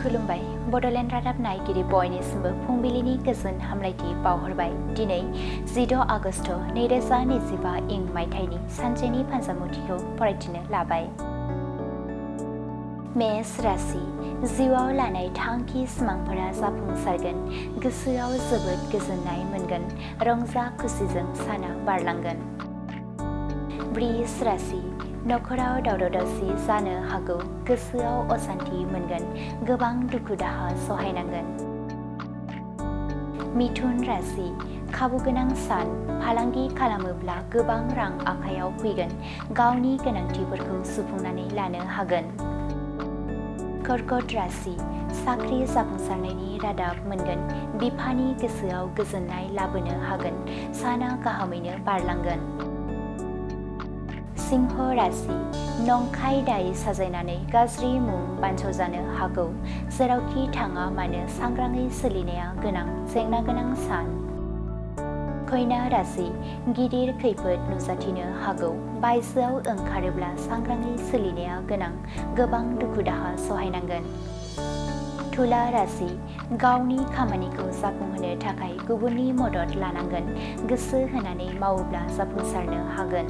खुलुमबाय बड'लेण्ड रादाब नायगिरि बयनिसिमबो फुंबिलिनि गोजोन हामलायथि बावहरबाय। दिनै 16 आगस्ट 2025 इं मायथाइनि सानसेनि फानजामुथिखौ फरायथिनो लाबाय। मेष राशि जिउआव लानाय थांखि सिमांफोरा जाफुंसारगोन। गोसोआव जोबोद गोजोननाय मोनगोन। रंजा खुसिजों साना बारलांगोन। वृष राशि नखराव दावराव दावसि जानो हागौ। गोसोआव असान्थि मोनगोन। गोबां दुखु दाहा सहायनांगोन। मिथुन राशि खाबुगोनां सान। फालांगि खालामोब्ला गोबां रां आखायाव फैगोन। गावनि गोनांथिफोरखौ सुफुंनानै लानो हागोन। कर्कट राशि साख्रि जाफुंसारनायनि रादाब मोनगोन। बिफानि गोसोआव गोजोननाय लाबोनो हागोन। साना गाहामैनो बारलांगोन। सिंह राशि नंखाय दाय साजायनानै गाज्रि मुं बानस'जानो हागौ। जेरावखि थाङा मानो सांग्राङै सोलिनाया गोनां। जेंना गोनां सान। कन्या राशि गिदिर खैफोद नुजाथिनो हागौ। बायजोआव ओंखारोब्ला सांग्राङै सोलिनाया गोनां। गोबां दुखु दाहा सहायनांगोन। तुला राशि गावनि खामानिखौ जाफुंहोनो थाखाय गुबुननि मदद लानांगोन। गोसो होनानै मावोब्ला जाफुंसारनो हागोन।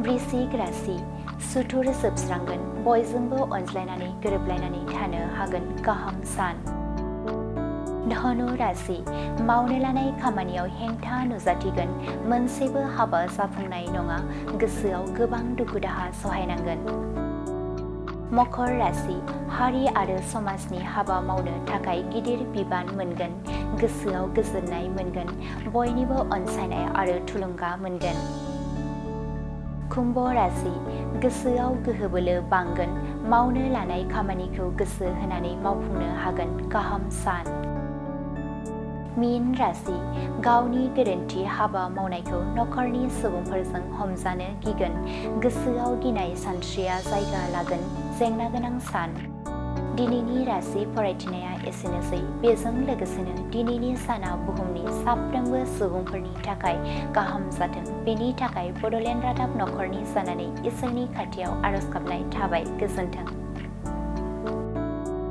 वृश्चिक राशि सुथुर जोबस्रांगोन। बयजोंबो अनज्लायनानै गोरोबलायनानै थानो हागोन। गाहाम सान। धनु राशि मावनो लानाय खामानियाव हेंथा नुजाथिगोन। मोनसेबो हाबा जाफुंनाय नङा। गोसोआव गोबां दुखु दाहा सहायनांगोन। मकर राशि हारि आरो समाजनि हाबा मावनो थाखाय गिदिर बिबान मोनगोन। गोसोआव गोजोननाय मोनगोन। बयनिबो अनसायनाय आरो थुलुंगा मोनगोन। कुम्भ राशि गोसोआव गोहो बोलो बांगोन। मावनो लानाय खामानिखौ गोसो होनानै मावफुंनो हागोन। गाहाम सान। मीन राशि गावनि गोरोन्थि हाबा मावनायखौ नखरनि सुबुंफोरजों हमजानो गिगोन। गोसोआव गिनाय सानस्रिया जायगा लागोन। जेंना गोनां सान। दिनैनि राशि फरायथिनाया एसेनोसै। बेजों लोगोसेनो दिनैनि साना बुहुमनि साफ्रोमबो सुबुंफोरनि थाखाय गाहाम जाथों। बेनि थाखाय बड'लेण्ड रादाब नखरनि जानानै इसोरनि खाथियाव आरज गाबनाय थाबाय। गोजोन्थों।